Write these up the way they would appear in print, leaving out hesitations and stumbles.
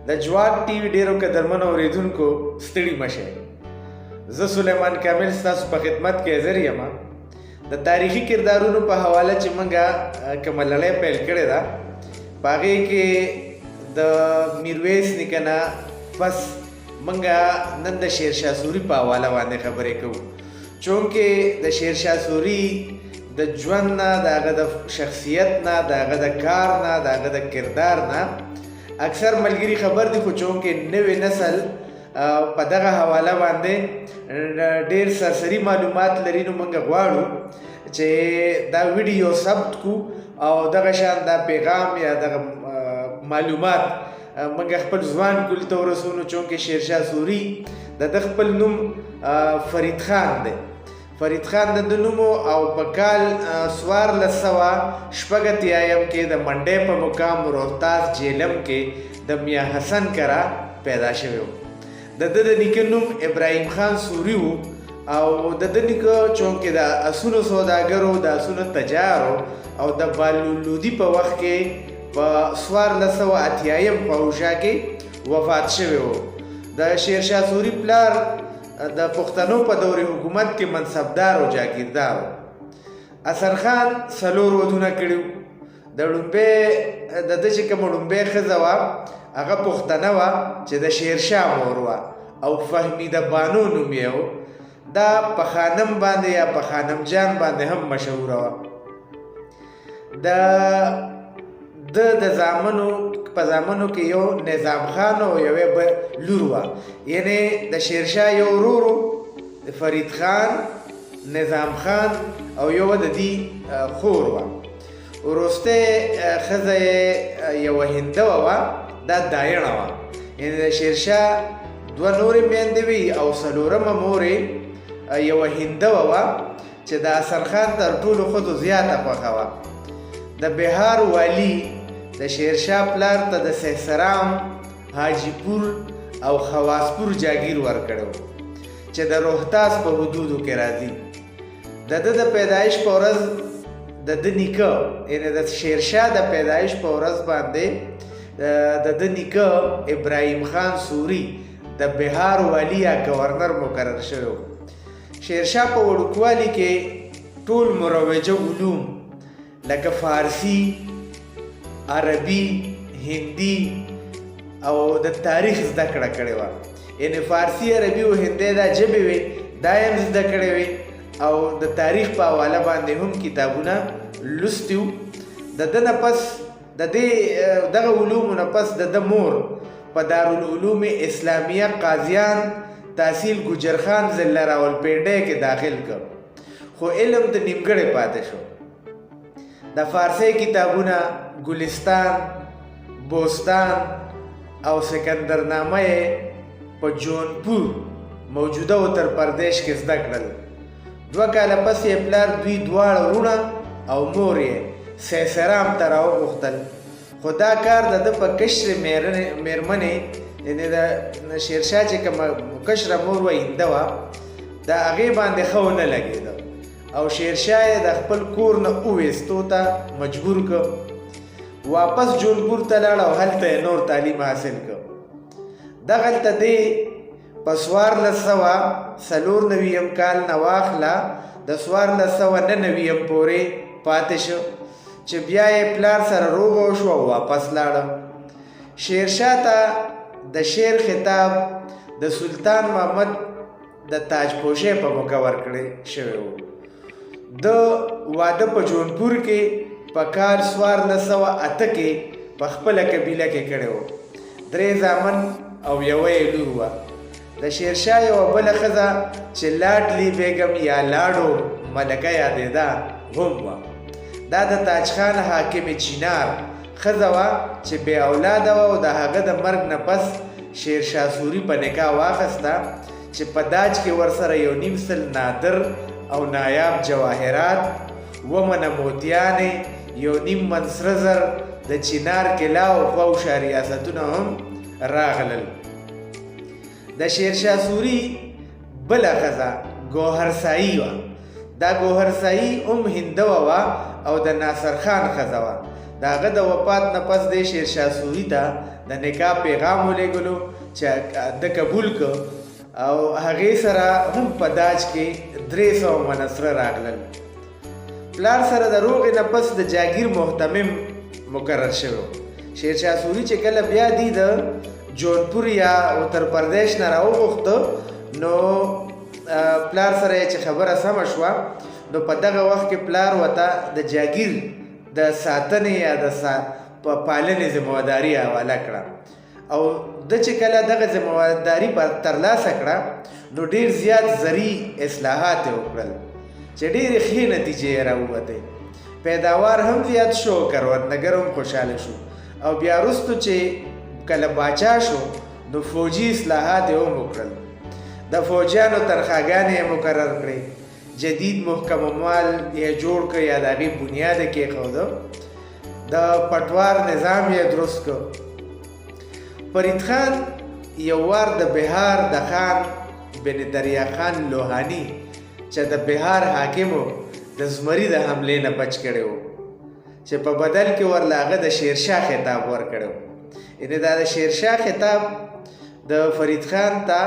د جواب ټي وي ډیرو قدرمنو اوریدونکو ستړي مه شئ. زه سلیمان کامل ستاسو په خدمت کې حاضر یم. د تاریخي کردارونو په حواله چې موږ کومه لړۍ پیل کړې ده، په هغې کې د میرویس نیکه نه پس موږ نن د شیرشاه سوري په حواله باندې خبرې کوو. چونکه د شیرشاه سوري د ژوند نه، د هغه د شخصیت نه، د هغه د کار نه، د هغه د کردار نه اکثر ملګري خبر دي، خو چونکه نوې نسل په دغه حواله باندې ډیر سرسري معلومات لري، نو موږ غواړو چې دا ویډیو ثبت کو او دغه شان دا پیغام یا دغه معلومات موږ خپل ځوان کول ته ورسو. نو چونکه شیرشاه سوري د خپل نوم فرید خان دی، فرید خان د ده نوم او په کال 1486 کې د منډۍ په مقام روهتاس جیلم کې د میا حسن کره پیدا شوی و. د ده د نیکه نوم ابراهیم خان سوري و او د ده نیکه چونکې د اسونو سوداګرو، د اسونو تجارو او د بالولودي په وخت کې په 1480 خواوشا کې وفات شوی و. د شیرشاه سوري پلار د پښتنو په دور حکومت کې منصبدار او جاګیردار و. حسن خان څلور ودونه کړي وو. د ړومبی د ده چې کومه ړومبی ښځه وه هغه پښتنه وه چې د شیرشاه مور وه او فهمیده بانو نوم یې و. دا په خانم باندې یا په خانم جان باندې هم مشهوره وه. د ده د زامنو په زامنو کې یو نظام خان او یوه لور وه، یعنی د شیرشاه یو ورور فرید خان، نظام خان او یوه د دې خور وه. وروستی ښځه یې یوه هندوه وه، دا دایڼه وه. یعنی د شیرشاه دوه نورې میندې وې او څلورمه مور یې یوه هندوه وه چې د حسن خان تر ټولو ښځو زیاته خوښه وه. د بهار والي د شیرشاه پلار ته د سهسرام، حاجیپور او خواصپور جاګیر ورکړی و چې د روهتاس په حدودو کې راځي. د ده د پیدایش په ورځ د ده نیکه، یعنی د شیرشاه د پیدایش په ورځ باندې د ده نیکه ابراهیم خان سوري د بهار والي یا گورنر مقرر شوی و. شیرشاه په وړوکوالي کې ټول مروجه علوم لکه فارسی، عربي، هندي او د تاریخ زده کړه کړې وه. یعنی فارسی، عربي او هندي دا ژبې وې، دا یې هم زده کړې وې او د تاریخ په حواله باندې هم کتابونه لوستي وو. د ده نه پس د دې دغه علومو نه پس د ده مور په دارالعلوم اسلامیه قاضیان تحصیل ګجرخان ضلع راولپنډۍ کې داخل کړ، خو علم ته نیمګړی پاتې شو. د فارسۍ کتابونه ګلستان، بوستان او سکندرنامه یې په جونپور موجوده اتر پردیش کې زده کړل. 2 کاله پس یې پلار دوی دواړه وروڼه او مور یې سیسرام ته راوغوښتل، خو دا کار د ده په کشرې میرمنې، یعنې د شیرشاه چې کومه کشره مور وه هنده وه، د هغې باندې ښه ونه لګېده او شیرشاه یې د خپل کور نه وویستو ته مجبور کړ. واپس جونپور ته لاړ او هلته یې نور تعلیم حاصل کړ. دغلته دی په 1494 کال نه واخله د 1499 پورې پاتې شو چې بیا یې پلار سره روغه وشو او واپس لاړه. شیرشاه ته د شیر خطاب د سلطان محمد د تاج پوشۍ په موقع ورکړی شوی و. د واده په جونپور کې په کال 1408 کې په خپله قبیله کې کړی و. 3 زامن او یوه یې لور وه. د شیرشاه یوه بله ښځه چې لاډلي بیګم یا لاډو ملکه یادېده هم وه. دا د تاج خان حاکم چینار ښځه وه چې بې اولاده وه او د هغه د مرګ نه پس شیرشاه سوري په نکاح واخسته چې په داج کې ورسره 1.5 نادر او نایاب جواهرات، 7 منه موتیانې، 1.5 من سره زر، د چینار قلعه او خواوشا ریاستونه هم راغلل. د شیرشاه سوري بله ښځه ګوهرسایي وه. دا ګوهرسایي هم هندوه وه او د ناصر خان ښځه وه. د هغه د وفات نه پس دی شیرشاه سوري ته د نکاح پیغام ولیږلو چې ده قبول کړ او هغې سره هم په داج کې 300 منه سره راغلل. پلار سره د روغې نه پس د جاګیر مهتمم مقرر شوی. شیرشاه سوري چې کله بیا دی د جونپور یا اتر پردیش نه راوغوښته، نو پلار سره یې چې خبره سمه شوه، نو په دغه وخت کې پلار ورته د جاګیر د ساتنې یا د پالنې ذمه داري حواله کړه. او د چې کله دغه ذمه داري پر ترلاسه کړه، نو ډیر زیات زرعي اصلاحات یې وکړل چې ډېرې ښې نتیجې یې راووتې. پیداوار هم زیات شو، کروندګر هم خوشحاله شو. او بیا وروسته چې کله باچا شو، نو فوجي اصلاحات یې هم وکړل. د فوجیانو تنخواګانې یې مقرر کړې، جدید محکم مال یې جوړ کړ یا د هغې بنیاد یې کېښوده، د پټوار نظام یې درست کړ. فرید خان یو وار د بهار د خان بن دریا خان لوهانی چې د بهار حاکم و د زمري د حملې نه بچ کړی و، چې په بدل کې ورله هغه د شیرشاه خطاب ورکړی و. یعنې دا د شیرشاه خطاب د فرید خان ته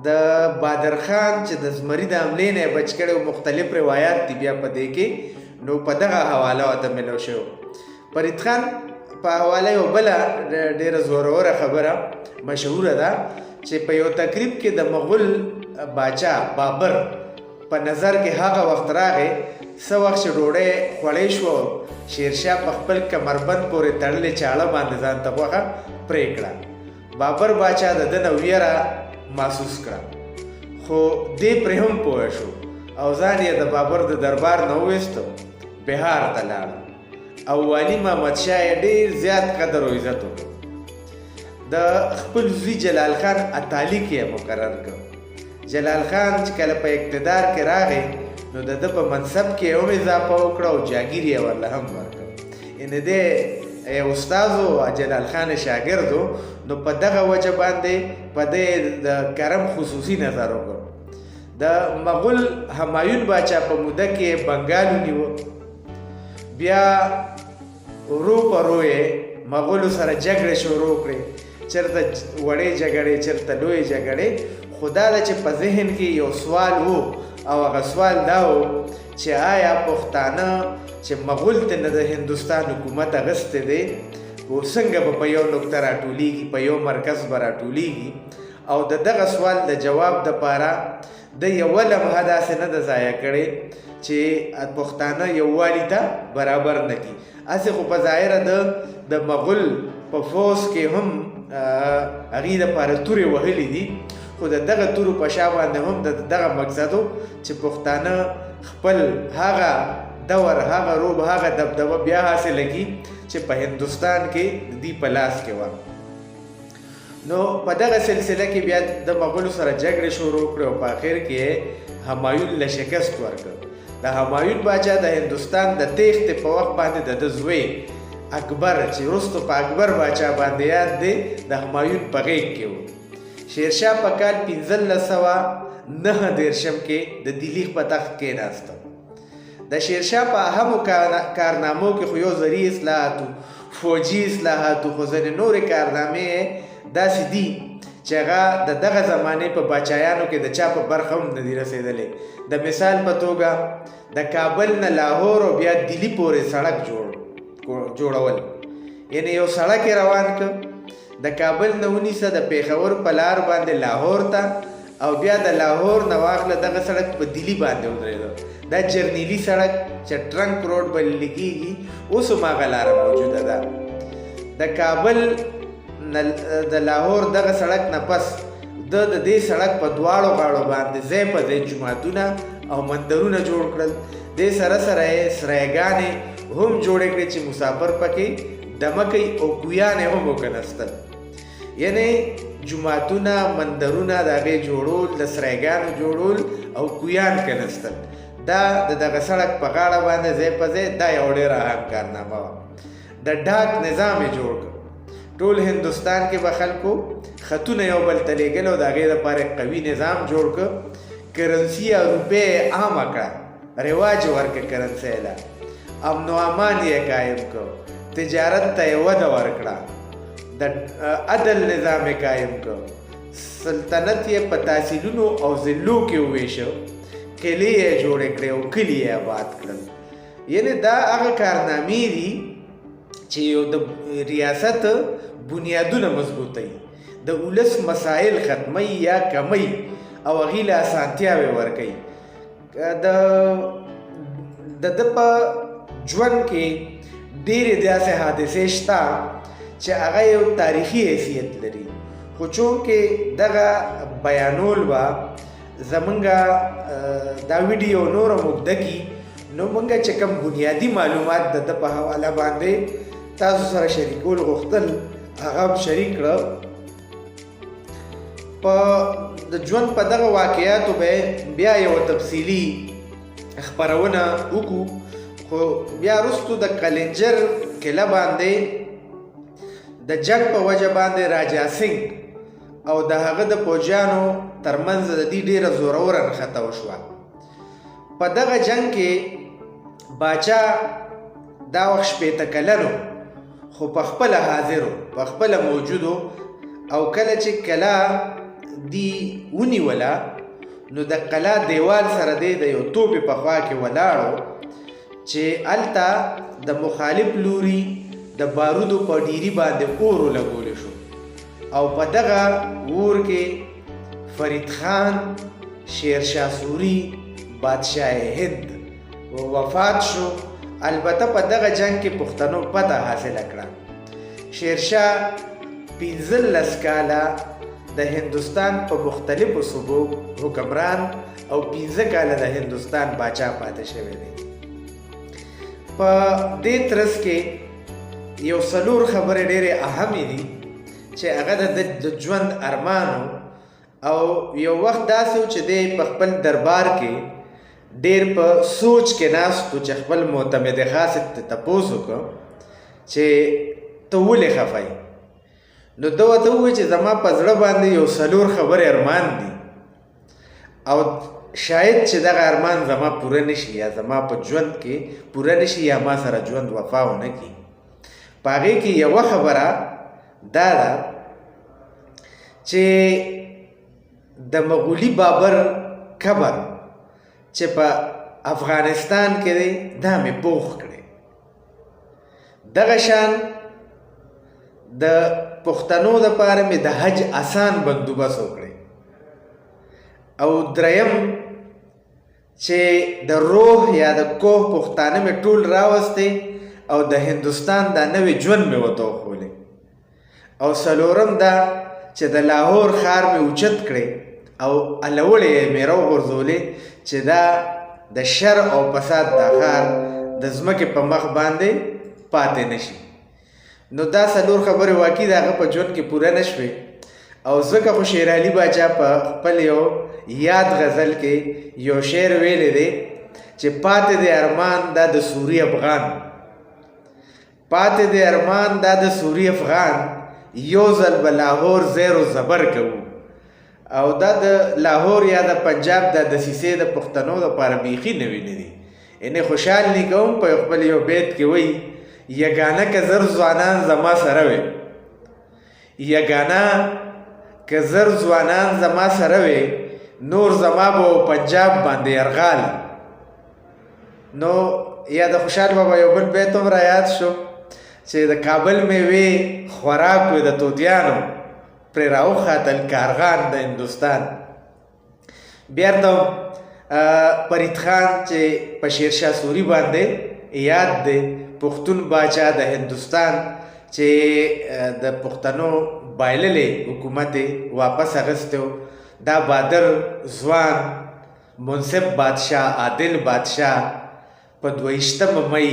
د بادر خان چې د زمري د حملې نه یې بچ کړی و، مختلف روایات دي بیا په دې کې، نو په دغه حواله ورته ملو شوی. فرید خان په حواله یو بله ډېره زوروره خبره مشهوره ده چې په یو تقریب کې د مغول باچا بابر په نظر کې هغه وخت راغی څه وخت چې ډوډۍ خوړې شوه، شیرشاه په خپل کمربند پورې تړلې چاړه باندې ځان ته غوښه پرې کړه. بابر باچا د ده نه ویره محسوس کړه، خو دې پرې هم پوه شو او ځان یې د بابر د دربار نه وویستو، بهار ته لاړ او والي محمد شاه یې ډېر زیات قدر او عزت وکړ. د خپل زوی جلال خان اتالي کې یې مقرر کړ. جلال خان چې کله په اقتدار کې راغی، نو د ده په منصب کې یې هم اضافه وکړه او جاګیر یې ورله هم ورکړ. یعنې دی استاد و، جلال خان شاګرد و، نو په دغه وجه باندې په دی د کرم خصوصي نظر وکړ. د مغول همایون باچا په موده کې بنګال ونیو، بیا ورو په ورو یې مغولو سره جګړې شروع کړې، چېرته وړې جګړې، چېرته لویې جګړې. خو دا ده چې په ذهن کې یو سوال و، او هغه سوال دا و چې آیا پښتانه چې مغول ته نه د هندوستان حکومت اخیستی دی، او څنګه به په یو نقطه راټولیږي، په یو مرکز به راټولیږي؟ او د دغه سوال د جواب دپاره د یوه لمحه داسې نه ده ضایع کړې چې پښتانه یووالي ته برابر نه کړي. هسې خو په ظاهره د مغول په فوځ کې هم هغوی دپاره تورې وهلې دي، خو د دغه تورو په شا باندې هم د دغه مقصد و چې پښتانه خپل هغه دور، هغه روب، هغه دبدبه بیا حاصله کړي چې په هندوستان کې د دوی په لاس کې وه. نو په دغه سلسله کې بیا د مغولو سره جګړې شروع کړې او په اخر کې همایون له شکست ورکړ. د همایون باچا د هندوستان د تېښتې په وخت باندې د ده زوی اکبر چې وروسته په اکبر باچا باندې یاد دی، د همایون په غېږ کې و. شیرشاه په کال 1539 کې د دلی په تخت کېناسته. د شیرشاه په اهمو کارنامو کې خو یو زرعي اصلاحات، فوجي اصلاحات، خو ځینې نورې کارنامې یې داسې دي چې هغه د دغه زمانې په باچایانو کې د چا په برخه هم نه دي رسېدلې. د مثال په توګه د کابل نه لاهور او بیا دلی پورې سړک جوړول، یعنې یو سړک یې روان کړ د کابل نه ونیسه د پېښور په لار باندې لاهور ته، او بیا د لاهور نه واخله دغه سړک په دلی باندې ودرېده. دا جرنیلي سړک چې ټرنک روډ بلل کېږي، اوس هم هغه لاره موجوده ده. د کابل نه د لاهور دغه سړک نه پس د دې سړک په دواړو غاړو باندې ځای په ځای جوماتونه او مندرونه جوړ کړل. دې سره سره یې سرایګانې هم جوړې کړې چې مسافر پکې دمه کوي، او کویانې هم وکنستل. یعنې جوماتونه، مندرونه د هغې جوړول، د سرایګانو جوړول او کویان کنستل، دا د دغه سړک په غاړه باندې ځای په ځای، دا یو ډېره اهم کارنامه وه. د ډاک نظام یې جوړ کړ. ټول هندوستان کې به خلکو خطونه یو بل ته لېږل، او د هغې دپاره قوي نظام جوړ کړ. کرنسي یا روپۍ یې عامه کړه، رواج یې ورکړ کرنسۍ له، امن و امان یې قایم کړ، تجارت ته یې وده ورکړه، د عدل نظام یې قایم کړ، سلطنت یې په تحصیلونو او ضلعو کې وویشه، قلعې یې جوړې کړې او کلي یې آباد کړل. یعنې دا هغه کارنامې دي چې یو د ریاست بنیادونه مضبوطوي، د ولس مسایل ختموي یا کموي او هغوی له اسانتیاوې ورکوي. د د ده په ژوند کې ډېرې داسې حادثې شته چې هغه یو تاریخي حیثیت لري، خو چونکې دغه بیانول به زمونږ دا ویډیو نوره اوږده کړي، نو مونږ چې کوم بنیادي معلومات د ده په حواله باندې تاسو سره شریکول غوښتل هغه هم شریک کړه. په د ژوند په دغه واقعاتو به بیا یوه تفصیلي خپرونه وکړو، خو بیا وروسته د کلنجر قلعه باندې د جنګ په وجه باندې راجا سینګ او د هغه د پوجانو ترمنځ د دې ډیره زوروره نښته وشوه. په دغه جنګ کې باچا دا وخت 60 کلن و، خو په خپله حاضر و، په خپله موجود و، او کله چې کلا دی ونیوله نو د قلا دیوال سره دی د یو توپې په خوا کې ولاړو چې هلته د مخالف لوري د بارودو په ډیري باندې اور ولګول شو، او په دغه اور کې فرید خان شیرشاه سوري بادشاه هند وفات شو. البته په دغه جنگ کې پښتنو پته حاصله کړه. شیرشاه 15 کاله د هندوستان په مختلفو صوبو حکمران او 5 کاله د هندوستان باچا پاتې شوی دی. په دې ترڅ کې یو څلور خبرې ډېرې اهمې دي چې هغه د ژوند ارمان و. او یو وخت داسې و چې دی په خپل دربار کې ډېر په سوچ کې ناست و چې خپل معتمد خاص ته تپوس وکړ چې ته ولې خفه یې؟ نو ده ورته وویل چې زما په زړه باندې یو څلور خبرې ارمان دي او شاید چې دغه ارمان زما پوره نشي یا زما په ژوند کې پوره نشي یا ما سره ژوند وفا ونه کړي. په هغې کې یوه خبره دا ده چې د مغولي بابر قبر چې په افغانستان کې دی دا مې پوخ کړی. دغه شان د پښتنو دپاره مې د حج اسان بندوبست وکړی. او دریم چې د روح یا د کوه پښتانه مې ټول راوستي او د هندوستان دا نوې ژوند مې ورته وښولی. او څلورم دا چې د لاهور ښار مې اوچت کړی او الوړې یې مې راوغورځولې چې دا د شر او فساد دا ښار د ځمکې په مخ باندې پاتې نشي. نو دا څلور خبرې واقعي د هغه په ژوند کې پوره نه شوې، او ځکه خو شیر علي باچا په خپل یو یاد غزل کې یو شعر ویلی دی چې پاتې دی ارمان دا د سوري افغان، پاتې دی ارمان دا د سوري افغان، یو ځل به لاهور زیر و زبر کوو. او دا د لاهور یا د پنجاب د دسیسې د پښتنو دپاره بیخي نوې نه دي. یعنې خوشحال نیکه هم په خپل یو بیت کې وایي یګانه که زر ځوانان زما سره وي، یګانه که زر ځوانان زما سره وي، نور زما به پنجاب باندې یرغال. نو یا د خوشحال بابا یو بل بیت هم را یاد شو چې د کابل میوې خوراک وې د توتیانو، پرې راوخاتل کارغان د هندوستان. بیرته فرید خان چې په شیرشاه سوري باندې یاد دی، پښتون باچا د هندوستان چې د پښتنو بایللی حکومت یې واپس اخیستی و، دا بادر ځوان منصف بادشاه عادل بادشاه په 22 مۍ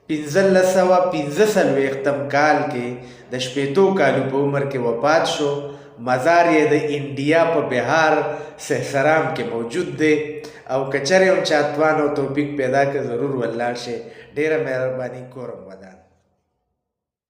1545 کال کې د 60 کالو په عمر کې وفات شو. مزار یې د انډیا په بهار سهسرام کې موجود دی، او که چېرې هم چا توان او توفیق پیدا کړ ضرور ولاړ شي. ډېره مهرباني، کورم ودان.